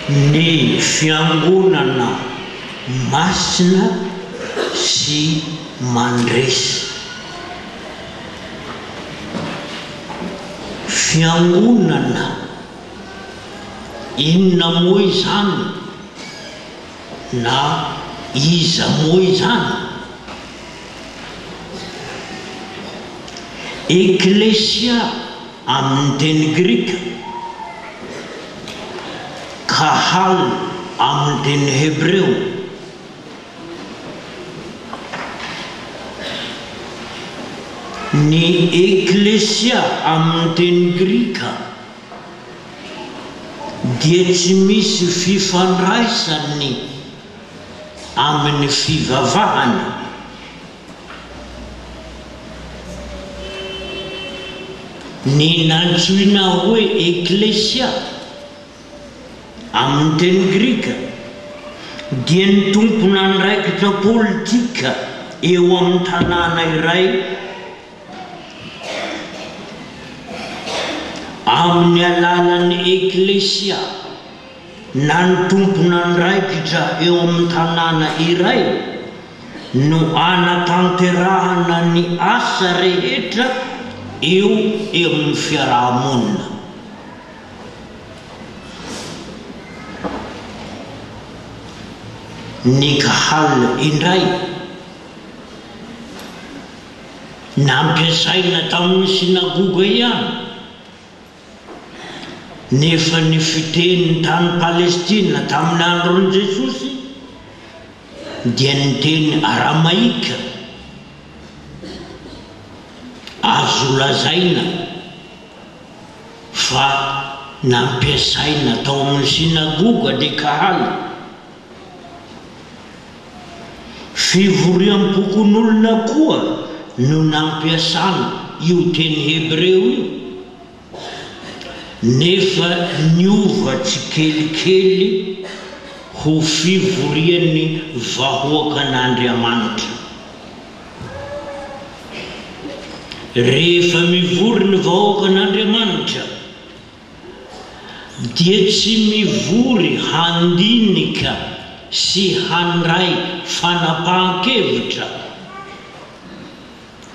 Ny Fiangonana masina sy mandresy. Fiangonana, inona moa izany na iza moa izany? Eklesia amin'ny teny grika, kahal amin'ny teny hebreo. Ny eklesia amin'ny teny grika dia tsy misy fifandraisany amin'ny fivavahana. Ny nantsoina hoe eklesia amin'ny teny grika dia ny tompon'andraikitra politika eo amin'ny tanàna iray amin'ny alalan'ny eklesia na ny tompon'andraikitra eo amin'ny tanàna iray no anatanterahana ny asa rehetra eo amin'ny fiaraha-monina. Ny Kahal indray, nampiasaina tamin'ny synagoga ihany, nefa ny fiteny tany Palestina tamin'ny andron'i Jesosy dia ny teny aramaika. Azo lazaina fa nampiasaina tao amin'ny synagoga ny Kahal. Fivoriam-pokonolona koa no nampiasana io teny hebreo io, nefa niova tsikelikely ho fivorian'ny vahoakan'Andriamanitra. Rehefa mivory ny vahoakan'Andriamanitra, dia tsy mivory handinika sy handray fanapahan-kevitra,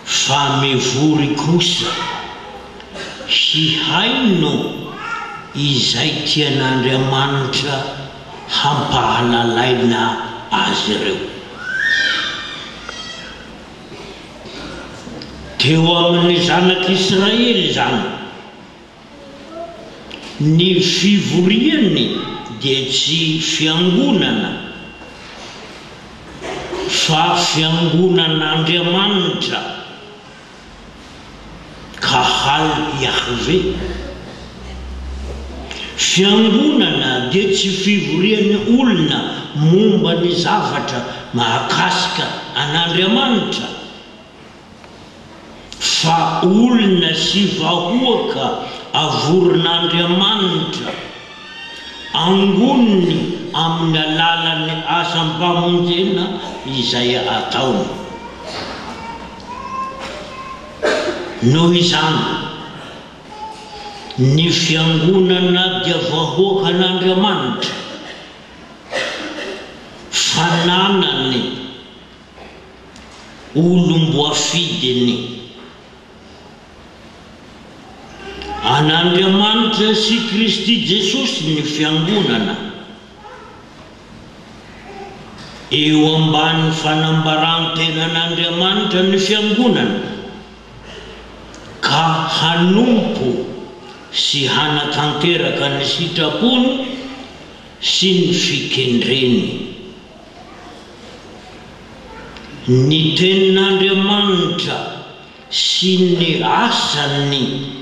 fa mivory kosa hihaino izay tian'Andriamanitra hampahalalaina azy ireo. Teo amin'ny zanak'Israely izany. Ny fivoriany dia tsy fiangonana, fa fiangonan'Andriamanitra, Kahal Yahve. Fiangonana dia tsy fivorian'ny olona momba ny zavatra mahakasika an'Andriamanitra, fa olona sy vahoaka avorin'Andriamanitra, angoniny amin'ny alalan'ny asam-pamonjena izay ataony. Noho izany, ny Fiangonana dia vahoakan'Andriamanitra, fananany. Olom-boafidiny. An'Andriamanitra sy Kristy Jesosy ny Fiangonana. Eo ambany fanambaran-tenan'Andriamanitra ny Fiangonana, ka hanompo sy hanatanteraka ny sitrapony sy ny fikendreny. Ny Tenin'Andriamanitra sy ny asany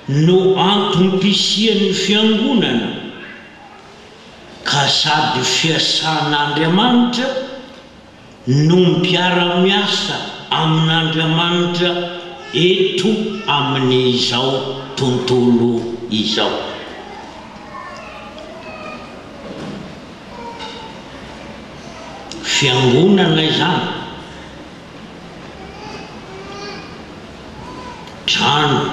no antom-pisian'ny Fiangonana, ka sady fiasan'Andriamanitra no mpiara-miasa amin'Andriamanitra eto amin'izao tontolo izao. Fiangonana izany, trano,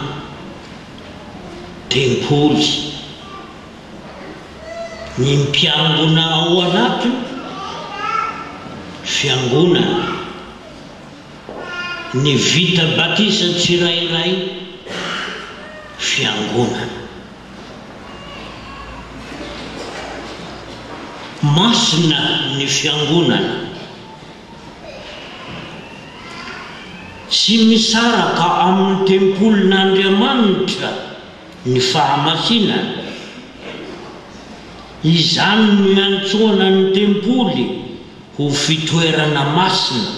tempoly. Ny mpiangona ao anatiny, fiangonana. Ny vita batisa tsirairay, fiangonana. Masina ny fiangonana. Tsy misaraka amin'ny tempolin'Andriamanitra ny fahamasinana. Izany no iantsoana ny tempoly ho fitoerana masina.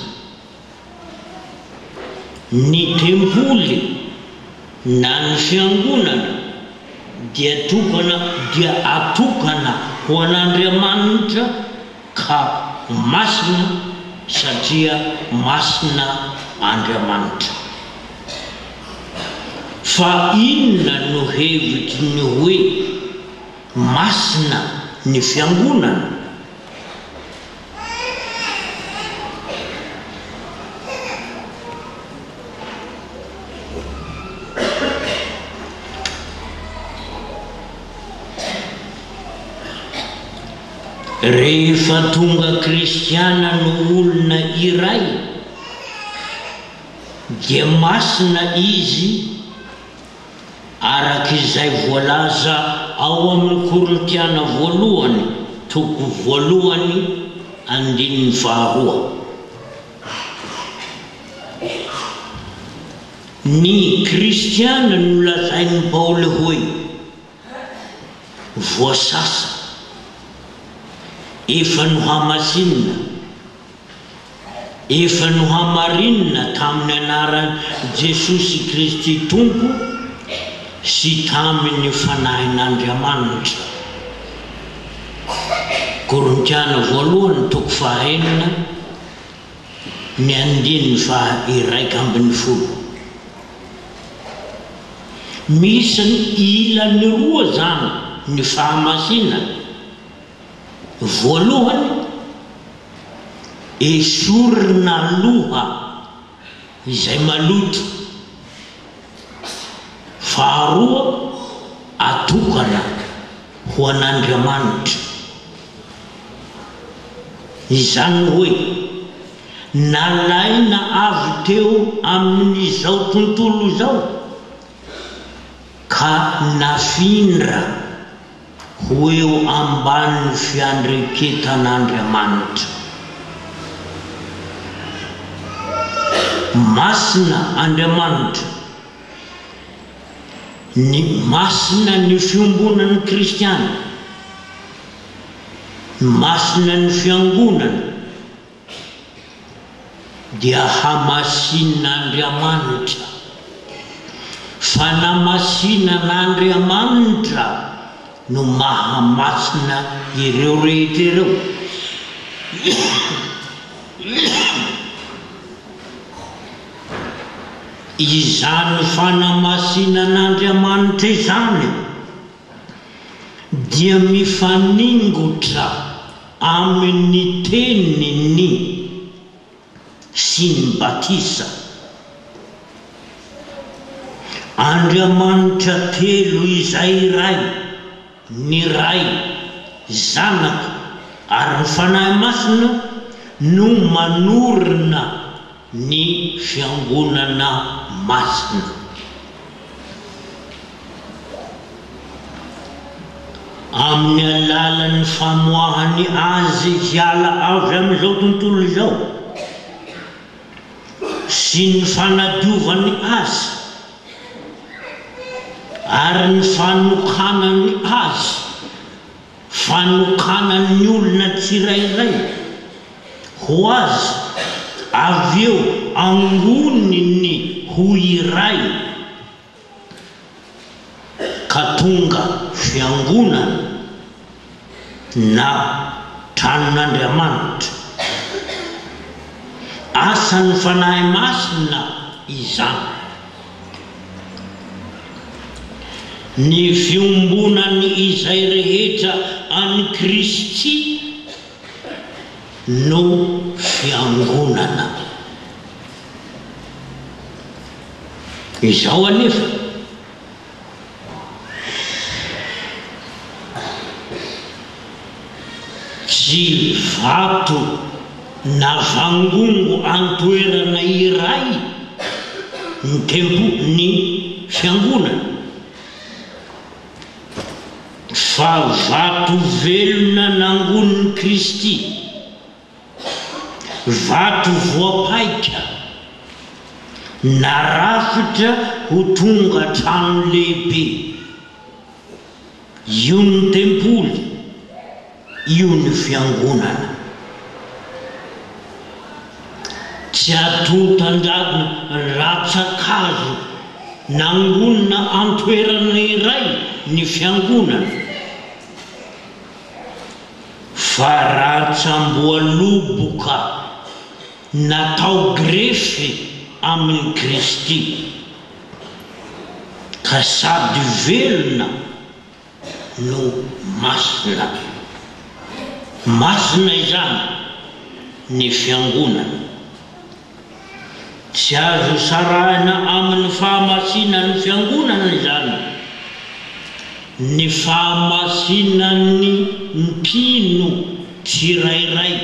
Ny tempoly na ny fiangonana dia tokana dia atokana ho an'Andriamanitra ka masina satria masina Andriamanitra. Fa inona no hevitry ny hoe masina ny fiangonana? Rehefa tonga kristiana no olona iray dia masina izy araka izay voalaza ao amin'ny Korintiana voalohany toko voalohany andininy faharoa. Ny kristiana no lazain'i Paoly hoe. Voasasa, efa nohamasinina, efa nohamarinina tamin'ny anaran'i Jesosy Kristy Tompo sy tamin'ny Fanahin'Andriamanitra. Korintiana voalohany toko fahaenina ny andininy faha-11. Misy ny ilany roa izany ny fahamasinana. Voalohany, esorina aloha izay maloto. Faharoa, atokana ho an'Andriamanitra. Izany hoe, nalaina avy teo amin'izao tontolo izao ka nafindra ho eo ambanin'ny fiandreketan'Andriamanitra. Masina Andriamanitra. Ny masina ny fiombonan'ny kristiana. Masina ny fiangonana dia hamasinin'Andriamanitra. Fanamasinan'Andriamanitra no maha masina ireo rehetra ireo. Izany fanamasinan'Andriamanitra izany dia mifaningotra amin' ny teniny sy ny batisa. Andriamanitra telo izay iray, ny Ray, Zanaka ary ny Fanahy Masina no manorina ny Fiangonana Masina. Amin'ny alalan'ny famoahany azy hiala avy amin'izao tontolo izao sy ny fanadiovany azy ary ny fanokanany azy, fanokanany ny olona tsirairay ho azy, avy eo angoniny ho iray. ka tonga fiangonana na tranon'Andriamanitra. Asan'ny Fanahy Masina izany. Ny fiombonany izay rehetra an'i Kristy no fiangonana. Izao anefa, Tsy vato na vangongo an-toerana iray ny tempo ny fiangonana, fa vato velona nangonin'i Kristy, vato voapaika, narafitra ho tonga trano lehibe. Io ny tempoly, io ny fiangonana. Tsy atontan-dravina rantsan-kazo nangonina an-toerana iray ny fiangonana, fa rantsam-boaloboka natao grefy amin'i Kristy. Ka sady velona no masina. Masina izany ny Fiangonana. Tsy azo sarahina amin'ny fahamasinan'ny Fiangonana izany ny fahamasinan'ny mpino tsirairay.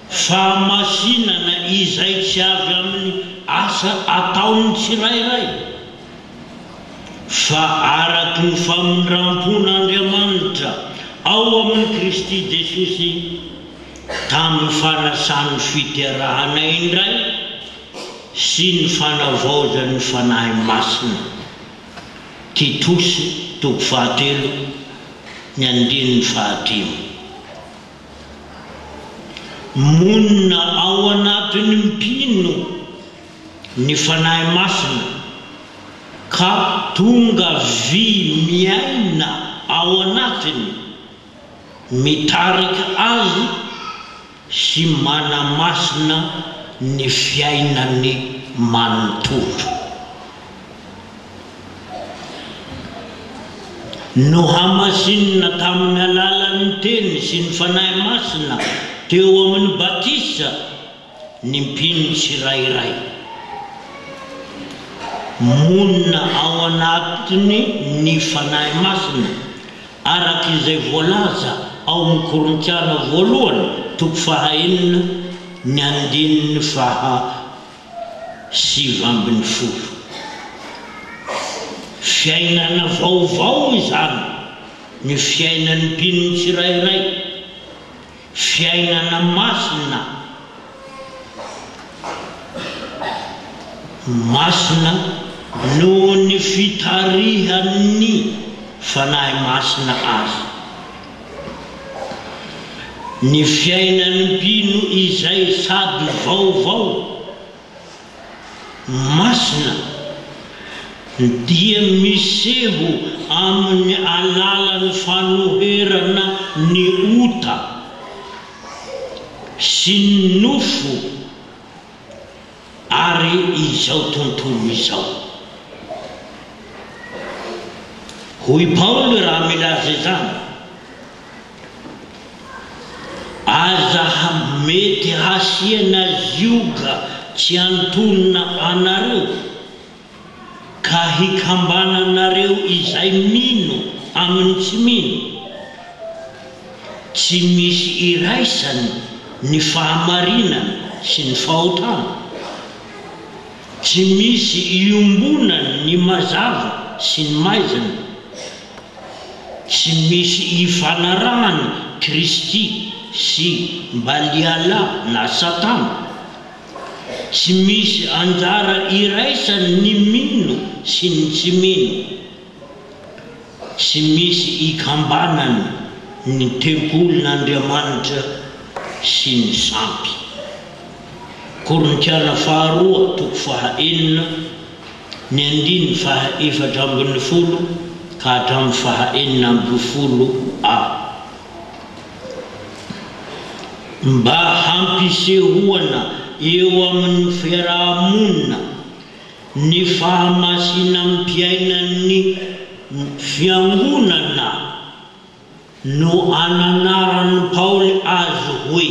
Fahamasinana izay tsy avy amin'ny asa ataon'ny tsirairay, fa araka ny famindram-pon'Andriamanitra ao amin'i Kristy Jesosy tamin'ny fanasan'ny fiterahana indray sy ny fanavaozan'ny Fanahy Masina. Titosy toko fahatelo, ny andininy fahadimy. Monina ao anatin'ny mpino ny Fanahy Masina ka tonga vy miaina ao anatiny, mitarika azy sy manamasina ny fiainany manontolo. Nohamasinina tamin'ny alalan'ny Teny sy ny Fanahy Masina teo amin'ny batisa ny mpino tsirairay. Monina ao anatiny ny Fanahy Masina, araka izay voalaza ao amin'ny Korintiana voalohany toko fahaenina ny andininy faha 19. Fiainana vaovao izany ny fiainan'ny mpino tsirairay, fiainana masina, masina noho ny fitarihan'ny Fanahy Masina azy. Ny fiainan'ny mpino izay sady vaovao, masina, dia miseho amin'ny alalan'ny fanoherana ny ota sy ny nofo ary izao tontolo izao. Hoy Paoly raha milaza izany, Aza mety hasiana zioga tsy antonona anareo, ka hikambananareo izay mino amin'ny tsy mino. Tsy misy iraisany ny fahamarinana sy ny fahotana. Tsy misy iombonany ny mazava sy ny maizina. Tsy misy ifanarahany Kristy sy Baliala na Satana. Tsy misy anjara iraisany ny mino sy ny tsy mino. Tsy misy ikambanany ny tempolin'Andriamanitra sy ny sampy. Korintiana faharoa toko faha enina, ny andininy faha 14 ka hatramin'ny faha 16 a. Mba hampisehoana eo amin'ny fiaraha-monina ny fahamasinam-piainan'ny Fiangonana no ananaran'i Paoly azy hoe,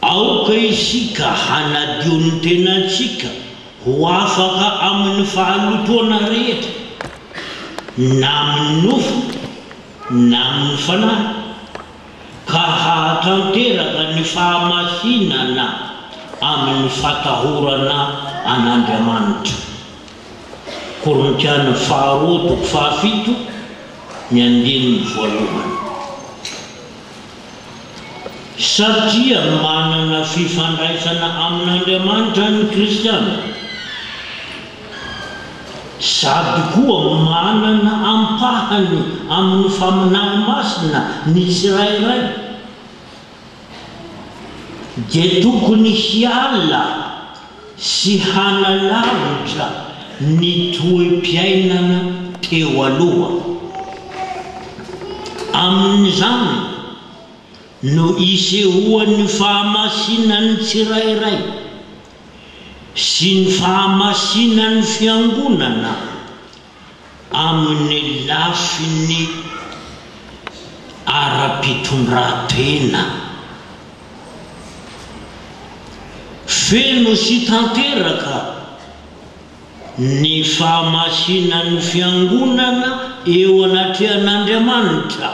Aoka isika hanadio ny tenantsika ho afaka amin'ny fahalotoana rehetra, na amin'ny nofo. Na amin'ny fanahy, ka hahatanteraka ny fahamasinana amin'ny fatahorana an'Andriamanitra. Korintiana faharoa toko fahafito, ny andininy voalohany. Satria manana fifandraisana amin'Andriamanitra ny kristiana, sady koa manana ampahany amin'ny faminany masina ny tsirairay, dia tokony hiala sy hanalavitra ny toe-piainana teo aloha. Amin'izany no isehoan'ny fahamasinan'ny tsirairay sy ny fahamasinan'ny Fiangonana amin'ny lafiny ara-pitondran-tena. Feno sy tanteraka ny fahamasinan'ny Fiangonana eo anatrehan'Andriamanitra.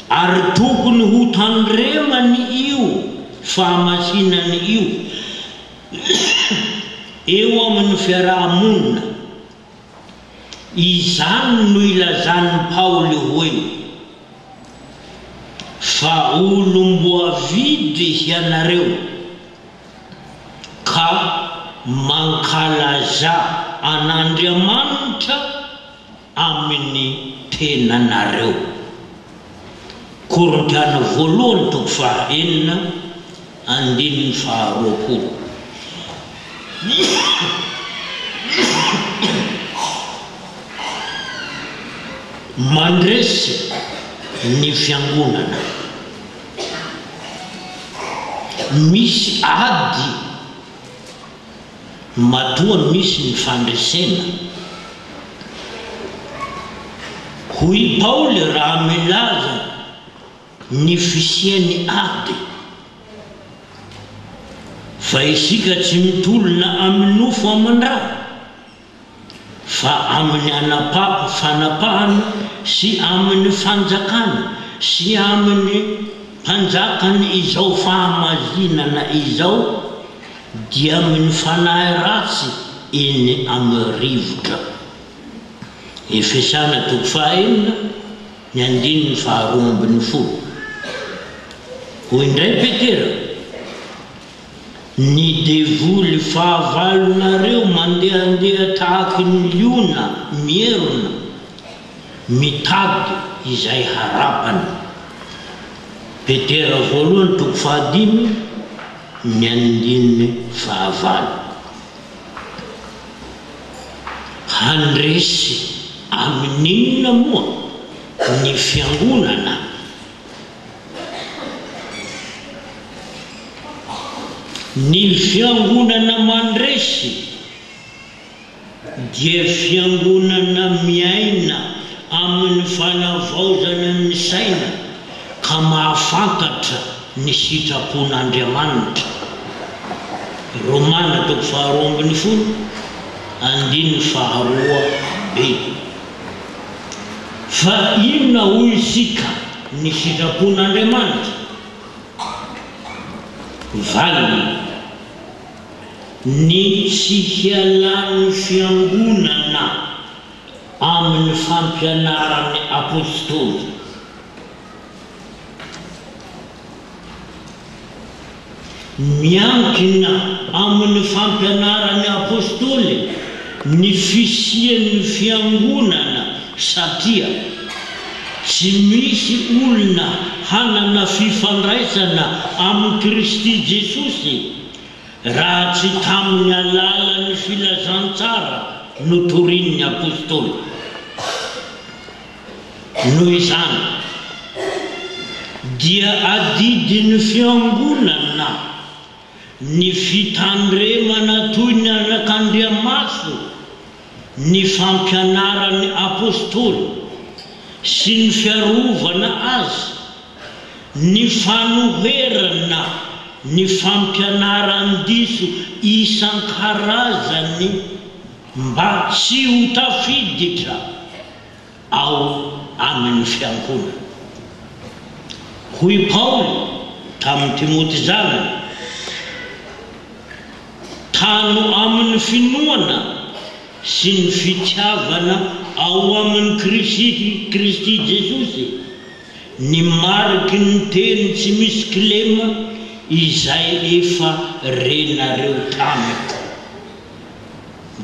Ary tokony ho tandremany io fahamasinany io eo amin'ny fiaraha-monina. Izany no ilazan'i Paoly hoe, Fa olom-boavidy hianareo, ka mankalazà an'Andriamanitra amin'ny tenanareo. Korintiana voalohany toko faha enina andininy faha 20. Mandresy ny fiangonana. Misy ady. Matoa misy ny fandresena. Hoy i Paoly raha milaza ny fisian'ny ady, Fa isika tsy mitolona amin'ny nofo aman-dra, fa amin'ny anapa fanapahana sy amin'ny fanjakana sy amin'ny mpanjakan' izao fahamazinana izao, dia amin'ny fanahy ratsy eny amin'ny rivotra. Efesana toko fahaenina, ny andininy faharoa ambin'ny folo. Hoy indray Petera, Ny devoly fahavalonareo mandehandeha tahaky ny liona mierona, mitady izay harapany. Petera voalohany toko fahadimy, ny andininy fahavalo. Handresy amin'inona moa ny fiangonana? Ny fiangonana mandresy dia fiangonana miaina amin'ny fanavaozana ny saina ka mahafantatra ny sitrapon'Andriamanitra. Romana toko faharoa ambin'ny folo, andininy faharoa b. Fa inona hoy isika ny sitrapon'Andriamanitra? Valiny. Ny tsy hialan'ny Fiangonana amin'ny fampianaran'ny Apostoly. Miankina amin'ny fampianaran'ny Apostoly ny fisian'ny Fiangonana satria tsy misy olona hanana fifandraisana amin'i Kristy Jesosy raha tsy tamin'ny alalan'ny filazantsara notorin'ny Apostoly. Noho izany, dia adidin'ny Fiangonana ny fitandremana toy ny anakandriamaso ny fampianaran'ny Apostoly sy ny fiarovana azy, ny fanoherana ny fampianaran-diso isan-karazany mba tsy ho tafiditra. Ao amin'ny fiangonana. Hoy Paoly tamin'i Timoty zanany, Tano amin'ny finoana sy ny fitiavana ao amin'i Kristy Kristy Jesosy ny mariky ny teny tsy misy kilema izay efa renareo tamiko.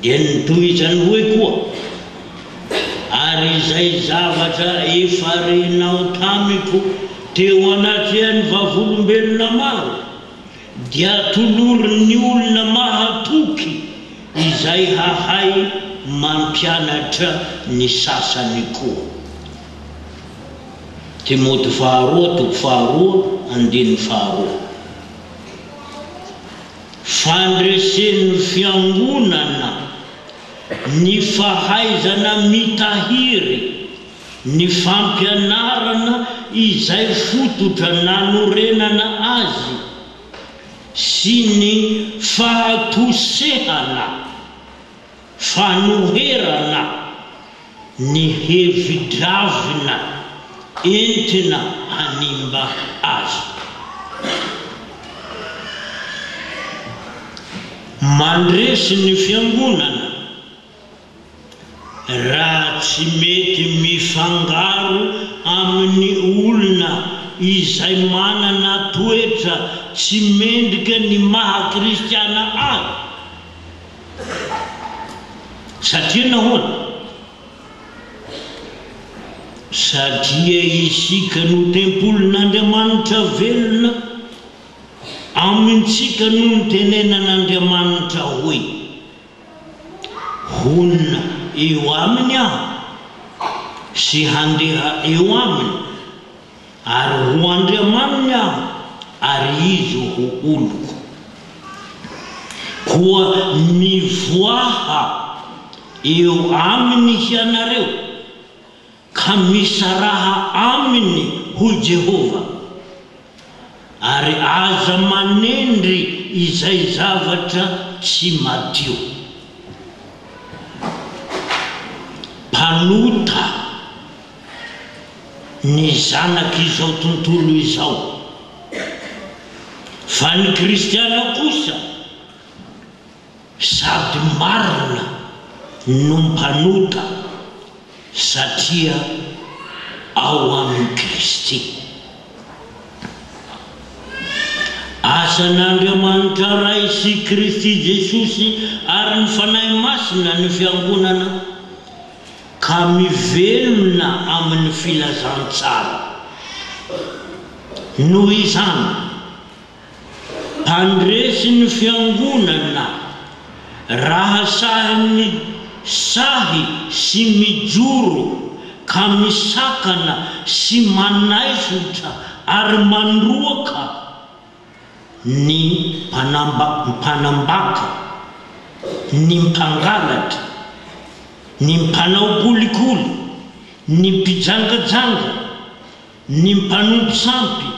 Dia notohizany hoe koa, Ary izay zavatra efa renao tamiko teo anatrehan'ny vavolombelona maro, dia tolory ny olona mahatoky izay hahay mampianatra ny sasany koa. Timoty faharoa toko faharoa andininy faharoa. Fandresen'ny Fiangonana ny fahaizana mitahiry ny fampianarana izay fototra nanorenana azy sy ny fahatosehana Fanoherana ny hevi-dravina entina hanimba azy. Mandresy ny Fiangonana raha tsy mety mifangaro amin'ny olona izay manana toetra tsy mendrika ny maha kristiana azy. Satria nahoana? Satria isika no tempolin'Andriamanitra velona, amintsika no nitenenan'Andriamanitra hoe, Honina eo aminy aho sy handeha eo aminy, Ary ho Andriamaniny aho, ary izy ho oloko. Koa mivoaha eo aminy hianareo, ka misaraha aminy, hoy Jehovah, ary aza manendry izay zavatra tsy madio. Mpanota. ny zanak'izao tontolo izao, fa ny kristiana kosa sady marina no mpanota satria ao amin'i Kristy. Asan'Andriamanitra Ray sy Kristy Jesosy ary ny Fanahy Masina ny Fiangonana ka mivelona amin'ny filazantsara. Noho izany, mpandresy ny Fiangonana raha sahy sahy sy mijoro ka misakana sy manaisotra ary mandroaka ny mpanambaka, ny mpangalatra, ny mpanao kolikoly, ny mpijangajanga, ny mpanompo sampy,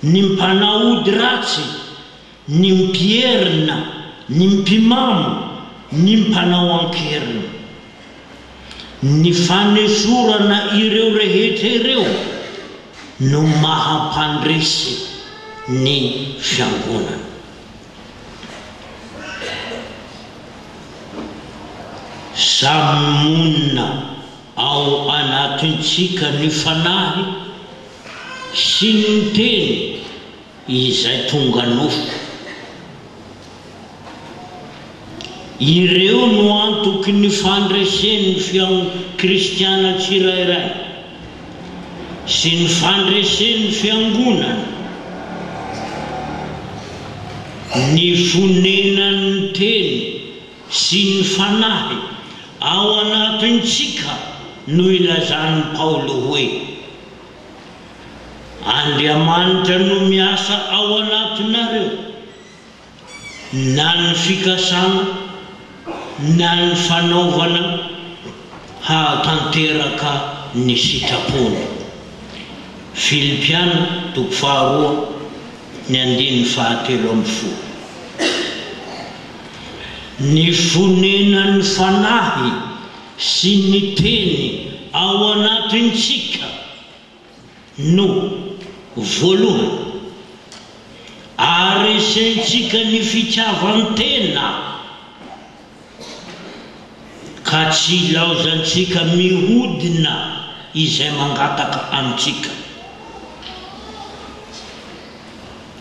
ny mpanao ody ratsy, ny mpierina, ny mpimamo, ny mpanao an-keriny. Ny fanesorana ireo rehetra ireo no maha mpandresy ny Fiangonana. Samy monina ao anatintsika ny Fanahy sy ny Teny izay tonga nofo. Ireo no antoky ny fandresen'ny fian kristiana tsirairay sy ny fandresen'ny fiangonana. Ny fonenan'ny Teny sy ny Fanahy ao anatintsika no ilazan'i Paoly hoe. Andriamanitra no miasa ao anatinareo, na ny fikasana na ny fanaovana hahatanteraka ny sitrapony. Filipiana toko faharoa ny andininy fahatelo ambin'ny folo. Ny fonenan'ny Fanahy sy ny Teny. ao anatintsika no voalohany aharesentsika ny fitiavan-tena ka tsy ilaozantsika mihodina izay mangataka amintsika.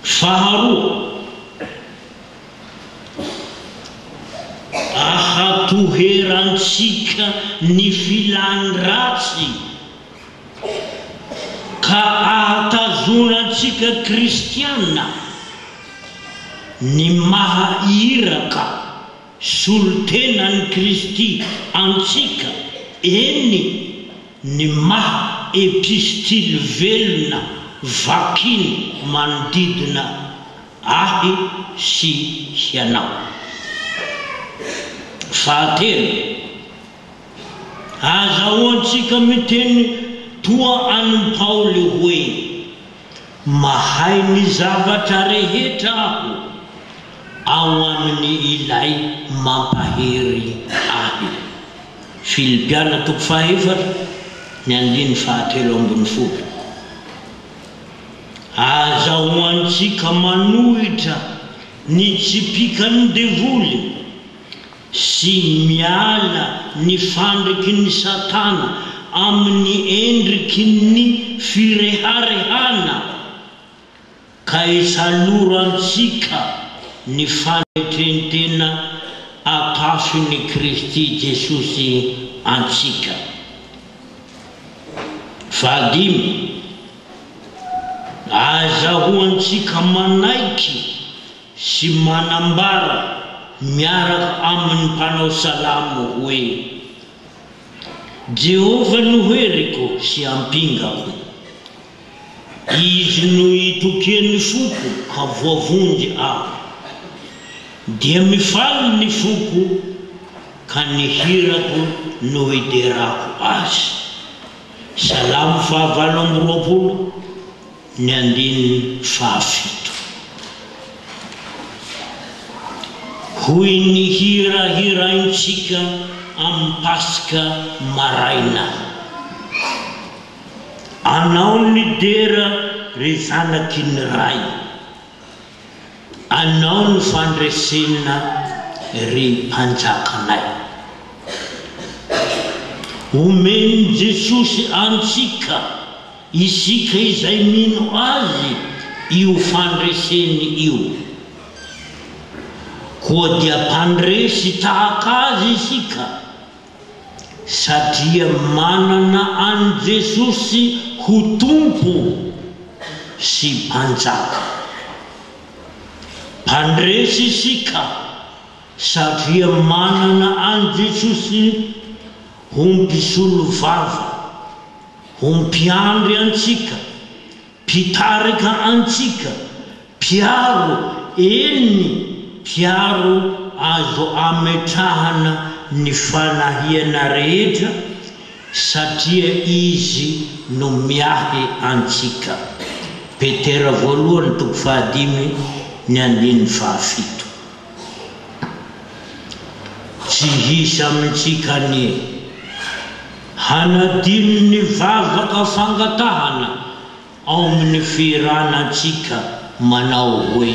Faharoa, ahatoherantsika ny filany ratsy ka ahatazonantsika kristiana ny maha iraka solontenan'i Kristy antsika, eny ny maha epistily velona vakiny manodidina ahy sy hianao. Fahatelo, azahoantsika miteny toa an'i Paoly hoe, Mahay ny zavatra rehetra aho ao amin'ny Ilay mampahery ahy. Filipiana toko fahaefatra, ny andininy fahatelo ambin'ny folo. Azahoantsika manohitra ny tsipìkan'ny devoly sy miala ny fandriky ny Satana amin'ny endriky ny fireharehana ka isalorantsika ny fanetren-tena atafin'i Kristy Jesosy antsika. Fahadimy, azahoantsika manaiky sy manambara miaraka amin'ny mpanao salamo hoe, Jehovah no heriko sy ampingako. Izy no itokian'ny foko ka voavonjy aho. Dia mifaly ny foko ka ny hirako no hiderako Azy. Salamo fahavalo amby roapolo, ny andininy fahafito. Hoy ny hira hiraintsika amin'ny Paska maraina, Anao ny dera ry zanaky ny Ray, Anao ny fandresena ry Mpanjakanay. Omen'i Jesosy antsika Isika izay mino Azy io fandreseny io. Koa dia mpandresy tahaka Azy isika, satria manana an'i Jesosy ho Tompo sy Mpanjaka. Mpandresy isika satria manana an'i Jesosy ho Mpisolovava. Ho mpiandry antsika, mpitarika antsika, mpiaro, eny, mpiaro azo ametrahana ny fanahiana rehetra satria Izy no miahy antsika. Petera voalohany toko fahadimy ny andininy fahafito. Tsy hisy amintsika anie hanadino ny vavaka fangatahana ao amin'ny fihiranantsika manao hoe,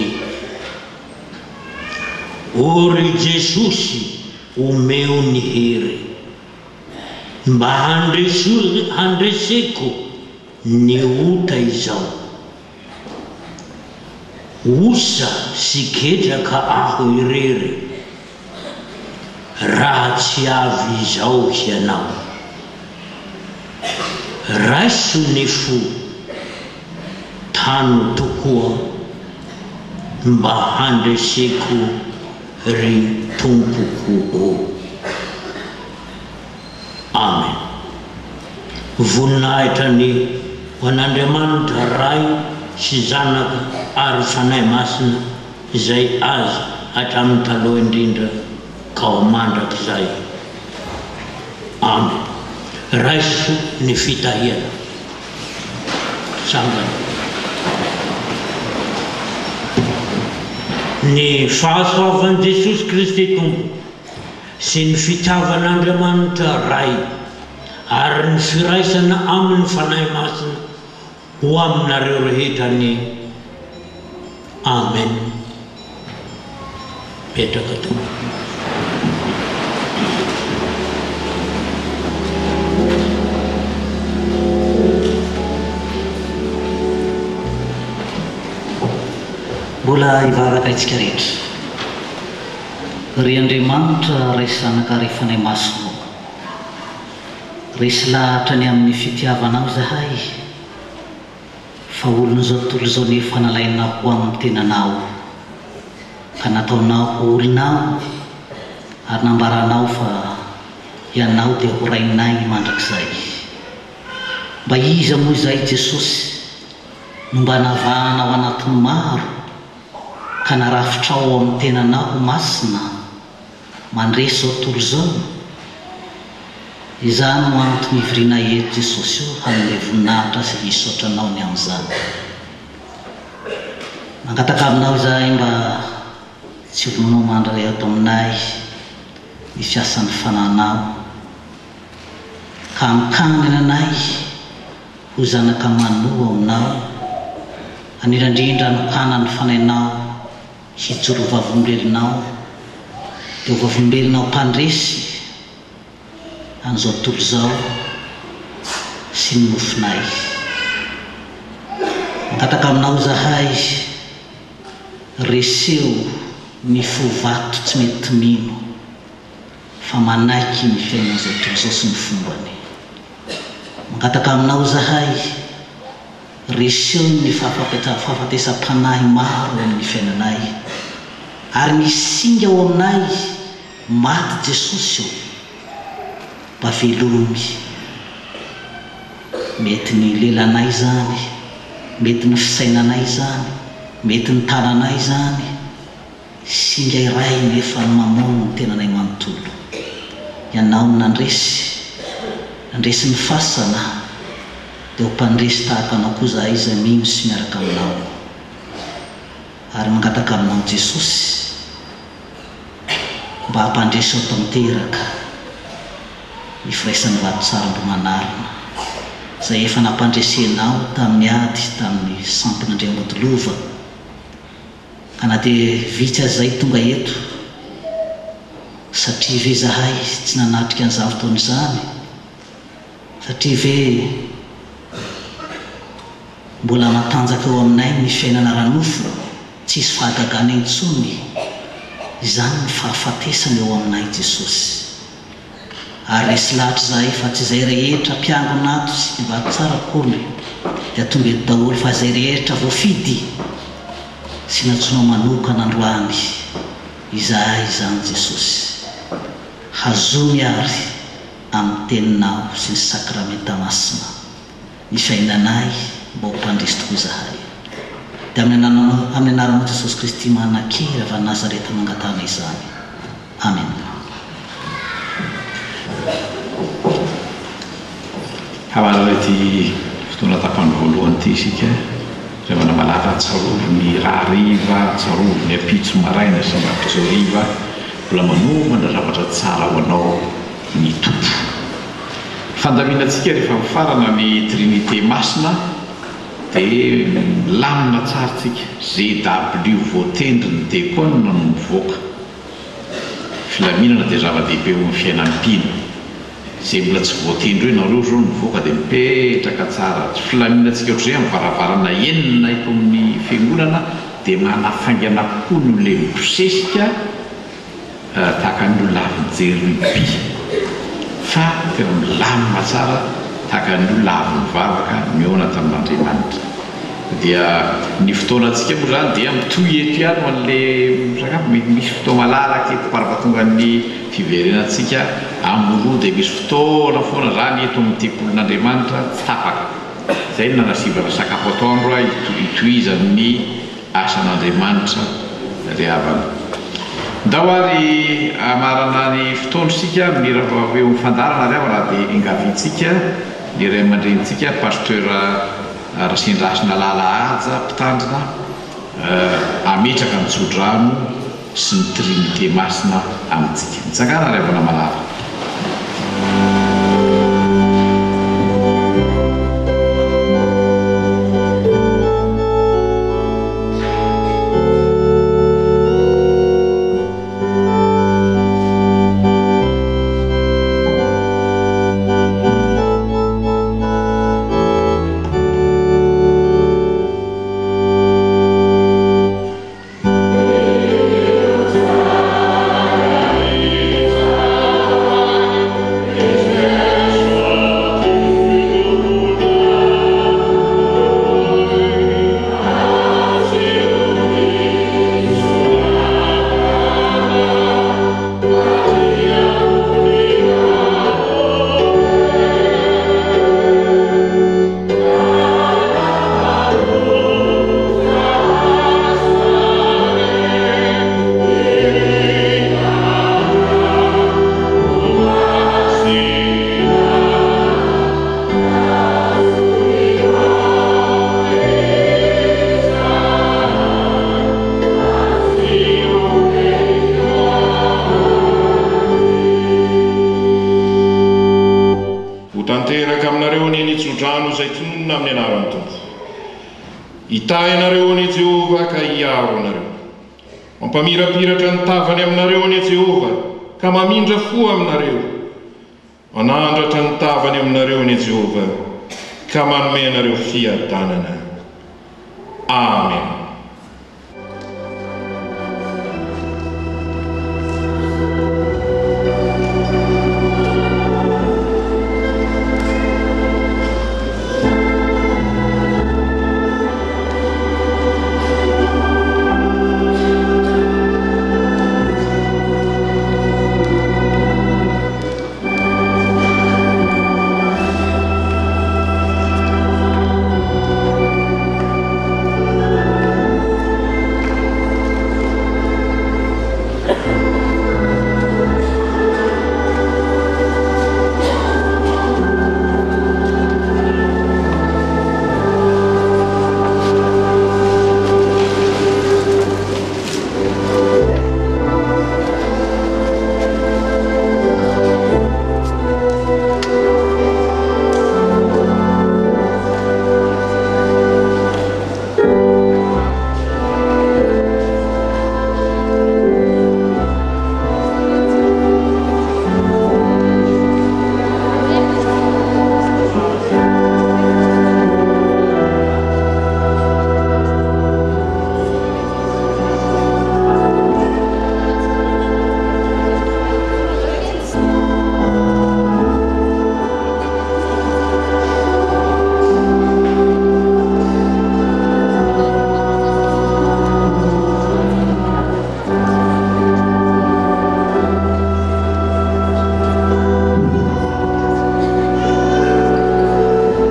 O ry Jesosy omeo ny hery mba handreseko ny ota izao. Osa sy ketraka aho irery raha tsy avy izao hianao. Raiso ny fo, tano tokoa mba handreseko ry Tompoko ô. Amen. Voninahitra anie ho an'Andriamanitra Ray sy Zanaka ary Fanahy Masina izay azy hatramin'ny taloha indrindra ka ho mandrakizay. Amen. Raiso ny fitahiana. Tsangana. Ny fahasoavan'i Jesosy Kristy Tompo. Sy ny fitiavan'Andriamanitra Ray. ary ny firaisana amin'ny Fanahy Masina ho aminareo rehetra anie. Amen. Mipetraka tompoko. Mbola hivavaka isika rehetra. Ry Andriamanitra Ray sy Zanaka ary Fanahy Masina ô. Resy lahatra ny amin'ny fitiavanao izahay, fa olon'izao tontolo izao nefa nalainao ho amin'ny tenanao, ka nataonao ho olonao ary nambaranao fa Ianao dia ho Rainay mandrakizay. Mba iza moa izay Jesosy no mba navahanao anatin'ny maro ka narafitrao ao amin'ny tenanao ho masina? Mandresy izao tontolo izao? Izany no antony ivorianay eto Jesosy o hanome voninahitra sy hisaotra Anao ny amin'izany. Mangataka Aminao izahay mba tsy ho vonoinao mandray ato aminay ny fiasan'ny Fanahinao ka hamokanany anay ho zanaka manoa Aminao, indrindra indrindra hanokanan'ny Fanahinao Hijoro ho vavolombelonao, dia ho vavolombelonao mpandresy an'izao tontolo izao sy ny nofinay. Mangataka aminao izahay, reseo ny fo vato tsy mety mino fa manaiky ny fiainan'izao tontolo izao sy ny fombany. Mangataka aminao izahay, Reseo ny fahafatesam-panahy maro eo amin'ny fiainanay, ary misy singa ao aminay maty Jesosy ô, mba velomy. Mety ny lelanay izany, mety ny fisainanay izany, mety ny tananay izany. Singa iray nefa ny mamono ny tenanay manontolo. Ianao no nandresy, nandresy ny fasana, dia ho mpandresy tahaka anao koa izahay izay mino sy miaraka aminao. Ary mangataka aminao Jesosy mba hampandresy ao tanteraka ny firaisan'ny Vatotsara Ambohimanarina izay efa nampandresenao tamin'ny ady tamin'ny sampin'Andriamodilova. Ka na dia vitsy aza izahay tonga eto, satria ve izahay tsy nanatrika an'izany fotoana izany? Satria ve mbola matanjaka eo aminay ny fiainana ara-nofo, tsy hisy fahagagana intsony izany ny fahafatesana eo aminay Jesosy? Ary resy lahatra izahay fa tsy izay rehetra mpiangona ato sy mpivady tsara akory dia tonga eto daholo fa izay rehetra voafidy sy nantsoinao manokana androany izahay izany Jesosy. Hazomy ary amin'ny teninao sy ny sakramenta masina ny fiainanay mba ho mpandresy tokoa izahay. Dia amin'ny anaranao amin'ny anaranao Jesosy Kristy manan-kery avy any Nazareta no angatahana izany. Amen. Hamarana ity fotoana tapany voalohany ity isika. Ry havana malala, tsarovy ny rahariva, tsarovy ny ampitso maraina sy ny rahampitso hariva, mbola manomana zavatra tsara ho anao ny Tompo. Fandaminantsika rehefa mifarana ny Trinite Masina dia milamina tsara tsika. GW voatendry ny Dekona no mivoaka. Filaminana dia zava-dehibe eo amin'ny fiainan'ny mpino. Izay mbola tsy voatendry eo ianareo izao no mivoaka dia mipetraka tsara. Tsy filaminantsika ohatr'izay amin'ny varavarana enina eto amin'ny fiangonana dia manafaingana kokoa ny olona mibosesika tahaka ny olona avy nijery rugby fa tena milamina tsara tahaka ny olona avy nivavaka nihaona tamin'Andriamanitra. Dia ny fotoanantsika moa izany dia mitohy eto ihany ho an'ilay misakafo, mety misy fotoa-malalaka eto farafahatongan'ny fiverenantsika amin'ny roa dia misy fotoana foana izany eto amin'ny tempolin'Andriamanitra tsy tapaka. Izay no nanasivana sakafo atoandro hitohizan'ny asan'Andriamanitra ry havana. Ndao ary hamarana ny fotoana isika amin'ny hira eo amin'ny fandaharana ry havana dia engaviantsika ny ray aman-drenintsika Pasteur Rasendrahasina Lala Haja mpitandrina hametraka ny tsodrano sy ny Trinite Masina amintsika. Mitsangàna ry havana malala. Ho tanteraka aminareo anie ny tsodrano izay tononina amin'ny anaran'ny Tompo. Hitahy anareo anie Jehovah ka hiaro anareo. Mampamirapiratra ny tavany aminareo anie Jehovah ka mamindra fo aminareo. Manandratra ny tavany aminareo anie Jehovah ka manome anareo fiadanana. Amen.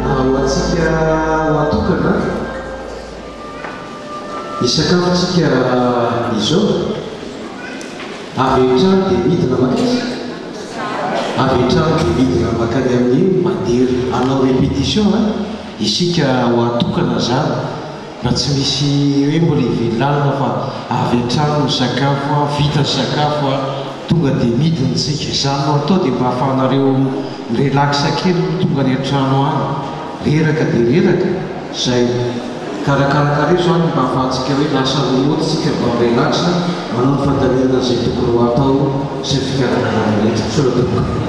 Ho antsika ho atokana ny sakafontsika izao, avy hatrany dia midina mankaiza? Avy hatrany dia midina mankany amin'ny Madera. Hanao répétition an, isika ho atokana izany, raha tsy misy hoe mbola hivily lalana fa avy hatrany ny sakafo an, vita ny sakafo an, tonga dia midina isika. Izany no atao dia mba ahafahanareo mi-relax kely tonga any an-trano any. Reraka dia reraka, izay karakarakareo izany mba ahafahantsika hoe lasa remote isika mba mi-relax manao ny fandaminana izay tokony ho atao sy ny fikarakarana rehetra. Misaotra tompoko.